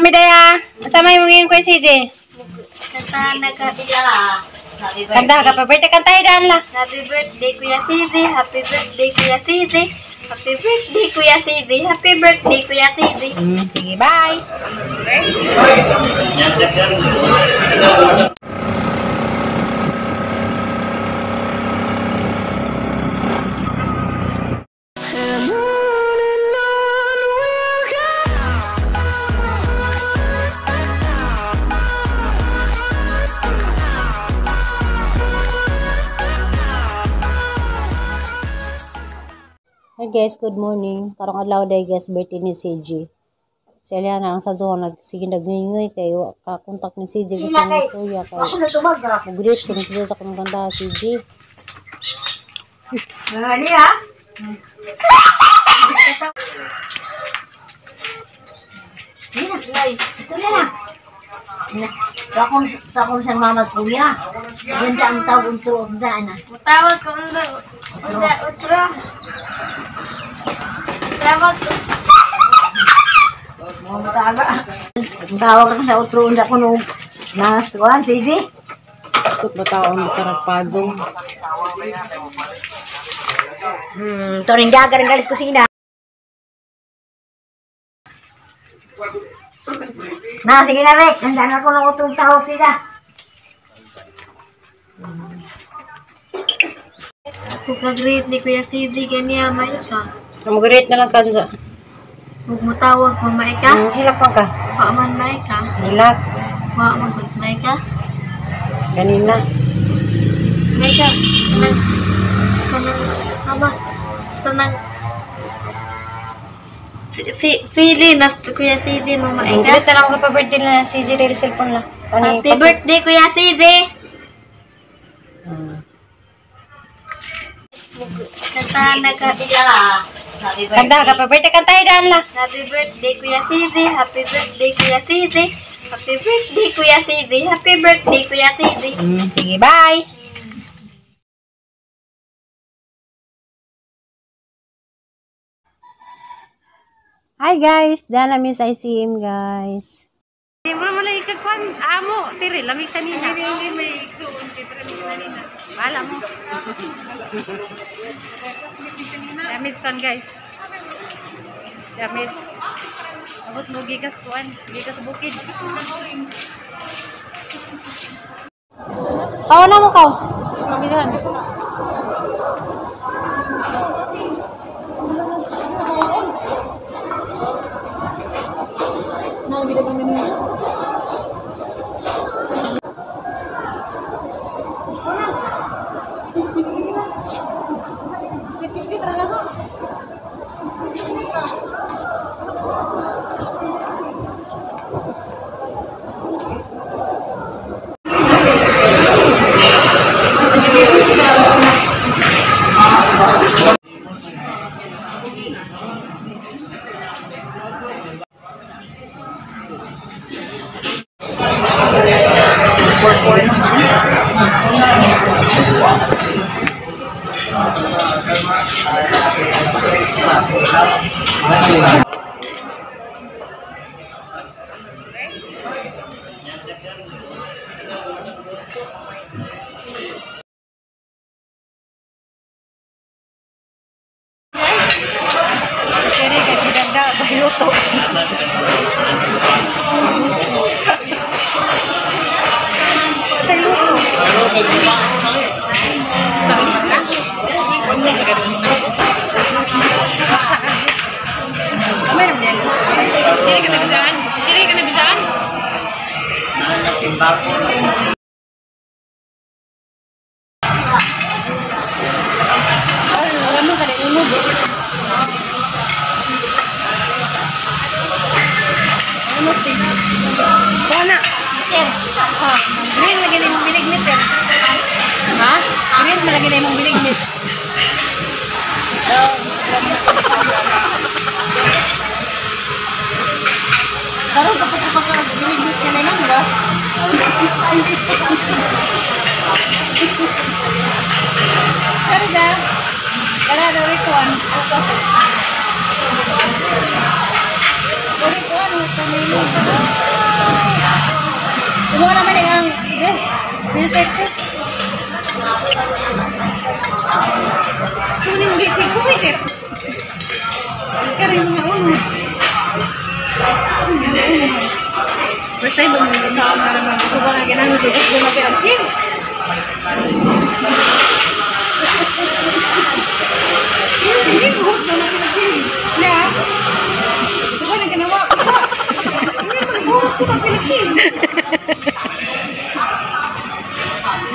Kami daya. Asa may mong ko si CJ? Kanta Kanta ka pa birthday kanta daan la. Happy birthday, Kuya CJ. Happy birthday, Kuya CJ. Happy birthday, Kuya CJ. Happy birthday, Kuya CJ. Sige, bye. And on we'll go. Hi guys, good morning. Karong adlaw day guys, birthday ni CJ. Si Eliana ang sa zona nagsige nagngayngay kay wa ka kontak ni CJ kasi ang istorya kay mo-greet ko ni CJ sa akong ganda CJ. Takong sa mama at kuya. Ganda ang tawag utro ang daan. Tawag ko unsa unsa utro. Tawag ko. Ang tawag lang sa utro unsa ko nung nasuan, sige. Iskot ba taon karagpadong? To rin jagar ang galis kusina. Na, sige na, Rick. Handa na ko ng utong tawag sila. Ako ka-greet ni Kuya CJ ganiya may ka. Mo-greet na lang kansa. Ug mo tawag mo may ka. Hilak man ka. Wa man may ka. Hilak. Wa man gud may ka. Ganina. May ka. Kanang kanang amas tanang si Sili na Kuya CJ mo may ka. Greet na lang ko pa birthday na CJ dili cellphone la. Ani, Happy birthday, Kuya CJ. Kanta nagka Kanta ka pa birthday kanta daan la. Happy birthday, Kuya CJ. Happy birthday, Kuya CJ. Happy birthday, Kuya CJ. Happy birthday, Kuya CJ. Sige, bye. Hi guys, dala mi sa ICM guys. Di mo naman ikakwan amo, tiri lamig sa nina. Hindi may igsuon kay tiri sa nina. Bala mo. Damis kon guys. Damis. Abot mo gikas kuan, gikas bukid. Kaw na mo kaw. Pamilihan. Kere kay pidagda bayuto. Green lagi na imong binignit eh. Ha? Green lagi na imong binignit. Karon kapag kapag binignit ka na imong ba? Kara da. Kara da rin kuan. Bukas. Uri kuan. Kumuha naman ang dessert ko. Suning dessert ko, pwede. Kaya mga ulo. First time, magkakaon na naman. Gusto ba nga ginano? Gusto na pinag-share. Hindi, buhot na na pinag-share. Na? Ito ba na ginawa? Hindi, magbuhot ko na pinag-share.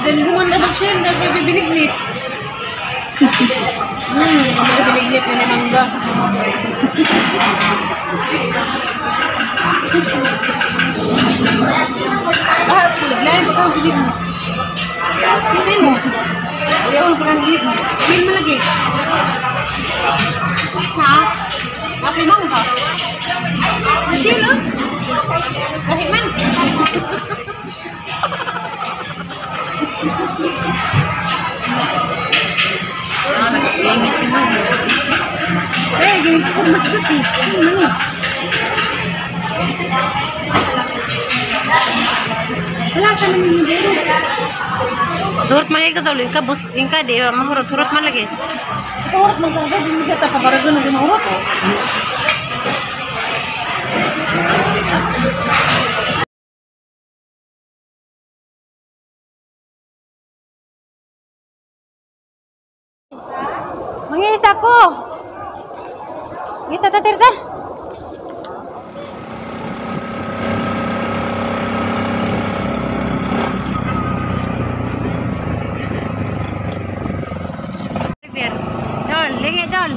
Then, human na mag-share na may binignit. May binignit na ni mangga. Ah, lain pa kang binignit. Hindi mo. Ayaw mo parang binignit. Hindi mo lagi. Ha? Api mangga. Share lang. Kahit man. Eh, ganito ko masakit eh. Ano man eh? Wala sa naman yung bero. Durot man ka Zol, ingka bus ingka di mahurot hurot man lagi. Ikaw hurot man kang gabi, hindi ka kabaragan ng mahurot. Mangisa ko. Ngisa ta tirta. Jol, lingi Jol.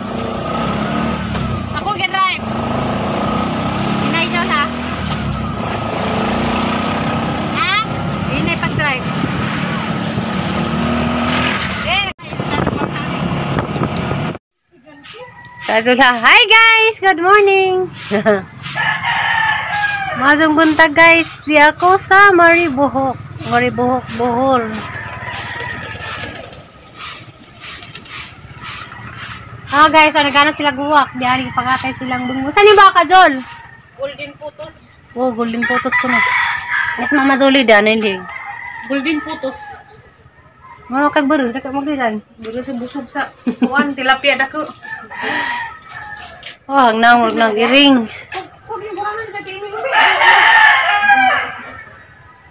Ako ga-drive. Inay Jol ha. Ha? Inay pag-drive. Hi guys, good morning. Mazong buntag guys, di ako sa Maribojoc, Maribojoc, Bohol. Ah guys, so naghanap sila guwak, di ari pagatay silang bungo. Saan yung baka, Jol? Golden putos. Oh, golden putos ko na. Mas Mama Zoli da ano hindi. Golden putos. Mano kag baro, sa magdisan. Buro sa busog sa kuan tilapia dako. Oh, ang nang nang iring.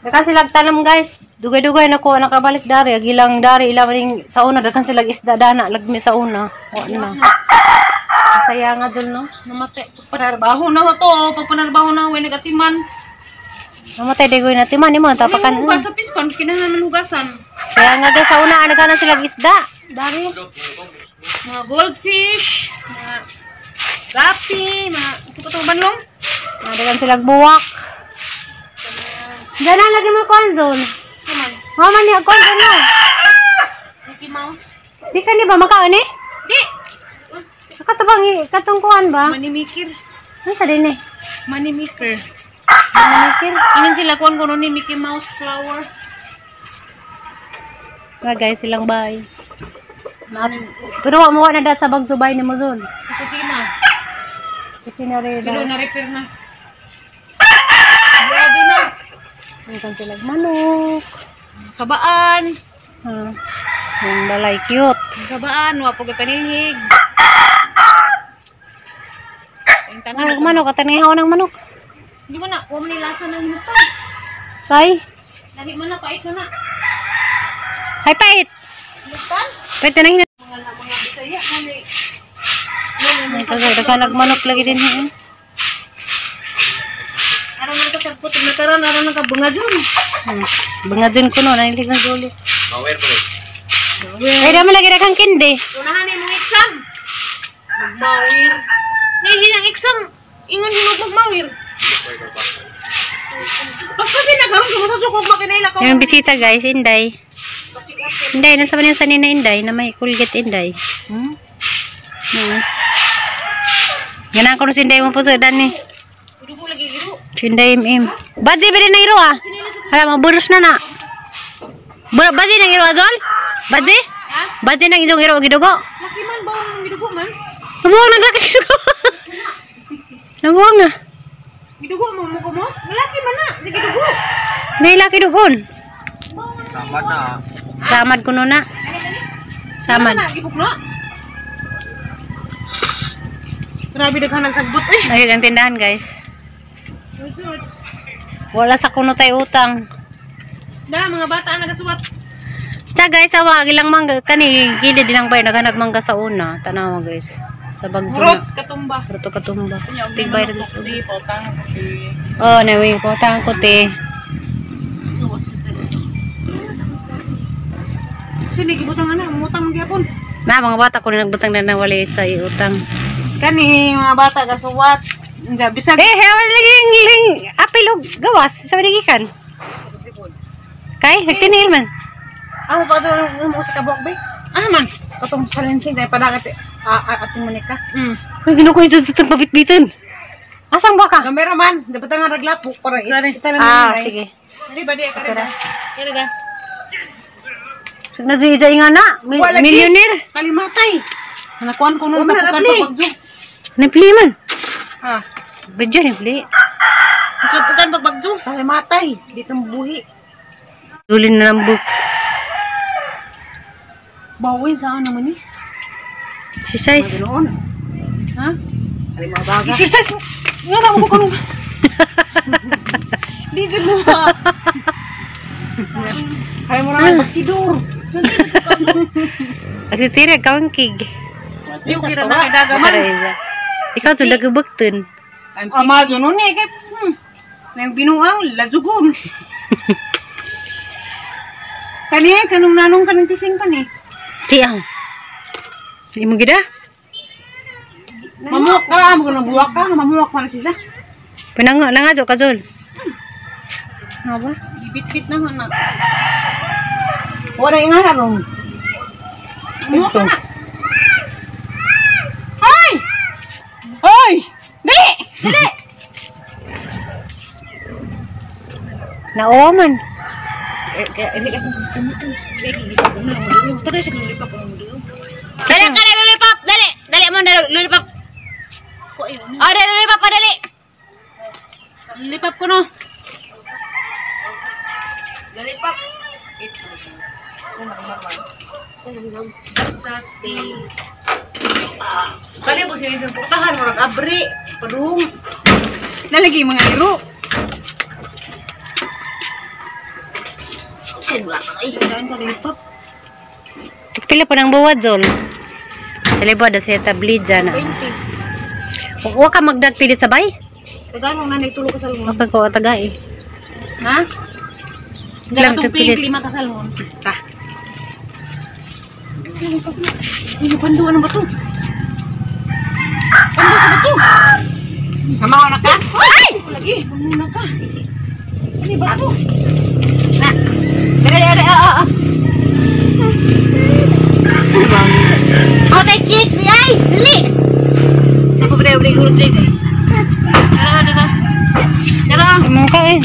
Dakan sila tanam guys. Dugay-dugay na ko nakabalik dari, agilang dari ila maning sa una dakan sila isda dana lagmi sa una. O na. Saya nga dul no. Namatay pagpanarbaho na to, pagpanarbaho na way nagatiman. Namatay digoy na timan nimo tapakan. Hugas sa pispan kinahanglan hugasan. Kaya nga guys sa una nagana sila isda. Dari mga goldfish, mga gapi, mga ito banlong. Dagan sila buwak. Diyan na lagi mo kuan zone. Mama niya kuan zone no. Mickey Mouse. Di ka ni ba makaon eh? Di. Katabang katong kuan ba? Money maker. Ano sa din eh? Money maker. Money maker. Ingin sila kuan kuno ni Mickey Mouse flower. Ba guys silang bay. Pero wa mo na dat sa Bagtubay ni mo zone. Sa kusina. Kusina rin. Pero na-repair na. Grabe na. Ang sila manok. Sabaan. Ha. Yung balay cute. Sabaan, wa po panilhig. Ang tanan Manok, manok atanihaw ng manok. Hindi mo na, wa man lasa ng hinutang. Kay? Lahi man na pait na na. Hay pait. Hinutang? Pait na hinutang. Mga Bisaya na ni. Kagay, nagmanok lagi din eh. Aron nang kasagpot na taran, aron nang kabunga dun. Bunga dun ko no, nanilig ng gulo. Mawir po rin. Ay, dami lagi na kang kindi. Unahan ni mong exam. Magmawir. Ngayon ang exam, ingon hinog magmawir. Pagpasi na karon kung sa kog makinay ka. Yung bisita guys, Inday. Inday, nasa man yung sanina Inday, na may Colgate Inday. Hmm? Ganaan ko si Inday mo po sa dan ni. Dugo lagi giro. Inday im. Baji ba rin ang iro ah? Hala, maburos na na. Baji nang iro azol? Baji? Baji nang ijong iro gidugo? Laki man ba ang gidugo man? Nabuwang na laki gidugo. Nabuwang na. Gidugo mo mo ko mo. Lalaki man na, di gidugo. Di laki dugon. Samad na. Samad kuno na. Samad. Na gibukno. Grabe daghan nagsagbot eh. Ayun ang tindahan, guys. Wala sa kuno tay utang. Na mga bata ang nagasuwat. Sa guys, awa ilang mangga kani gilid din ang bay naghanag mangga sa una. Tanawa guys. Sa bagyo. Murot katumba. Murot katumba. Tigbay rin sa una. Oh, nawing ko tang ko te. Sini gibutang ana, mutang gyapon. Na mga bata ko nagbutang na nawali sa utang. Kani mga bata gasuwat. Unsa bisag Eh, hawa lagi ling apil og gawas sa gikan. Kay nagtinil man. Ako pa to mo sa kabok bay. Ah man, katong salinsing dai padagat ating manika. Uy, ginoo ko ito itong pabitbitan. Asang baka? Kamera man, dapat nga raglapok para ita lang Ah, sige. Dali ba di ka rin? Kaya da. Nasuisa nga na. Wala, Millionaire. Kalimatay. Nakuan ko nun nakuan pagbagyo. Nipli man. Ha. Badyo nipli. Nakuan pagbagyo. Kalimatay, di tang buhi. Dulin na ng book. Bawin sa ano man ni? Si size. Ganoon. Ha? Exercise. Nga na mo ko kanong. Di jud mo. Kaya mo naman pagsidur. Agtitira kawangkig. Yung kira na kay dagaman. Ikaw to lagubagtun. Amazon nun eh. Kay, Nang binuang, lazugon. Kani, kanong nanong kanong tising pa ni. Tiyaw. Imo gida? Mamuak ka, mo nang buwak ka, mamuak pa na sila. Pinango na nga jo kajol. Nga ba? Gibit-bit na ho na. Wala nga na ron. Mamuak ka na. Hoy! Hoy! Dali! Dali! Naoman. Dali ka na lollipop, dali. Dali mo na lollipop. Oh, dali lollipop pa dali. Lollipop ko no. Lollipop. Kali po sila sa putahan, murag abri, padung. Nalagi mga iro. Pila pa ng buwad zol. Sa libod sa tablidja na. 20. Wa ka magdagpilit sa bay? Tagaan mo nanay tulo ka salmon. Kapag ko tagay. Ha? Ilang Hindi ka kapilit? pink, 5 ka salmon. Ta. Uy, pando, ano ba to? Pando sa ba to? Namaw na ka? Ay! Lagi, na ka. Ano ba to? Na. Dali dali ah ah. Oh, tay cake di ay. Dali. Ako ba dali gulod dali? Tara, tara. Tara. Mga ka eh.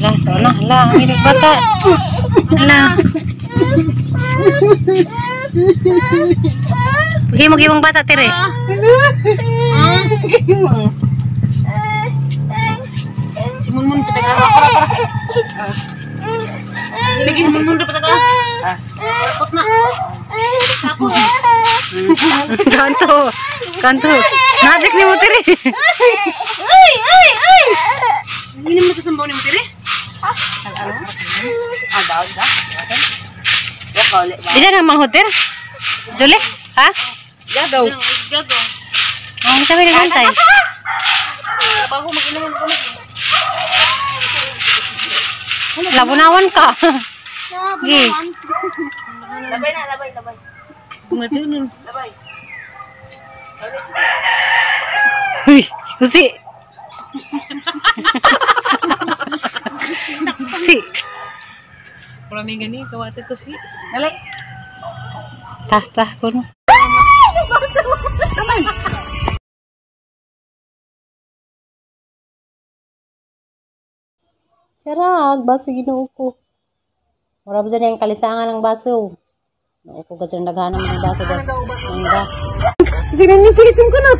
La, la, la, ang ilig bata. La. Gimo gimong bata tere. Si Munmun pa taga. Lagi si Munmun pa taga. Takot na. Takot. Kanto. Kanto. Nadik ni mo tere. Uy, uy, uy. Hindi naman kasambaw ni mo tere. Di na mang hotel. Jole? Ha? Gagaw. Gagaw. Ang sabi ni Gantay. Trabaho mag-inuman ko. Labunawan ka. Gi. Labay na, labay, labay. Tunga dyan. Labay. Uy, kusi. Kusi. Wala may gani, kawatan ko si. Dali. Tah, tah, kuno. Charag, baso Ginoo ko. Mura ba dyan yung kalisangan ng baso? Noo ko ka dyan naghanap ng baso, guys. Mangga. Sino niyo pilit yung kunot?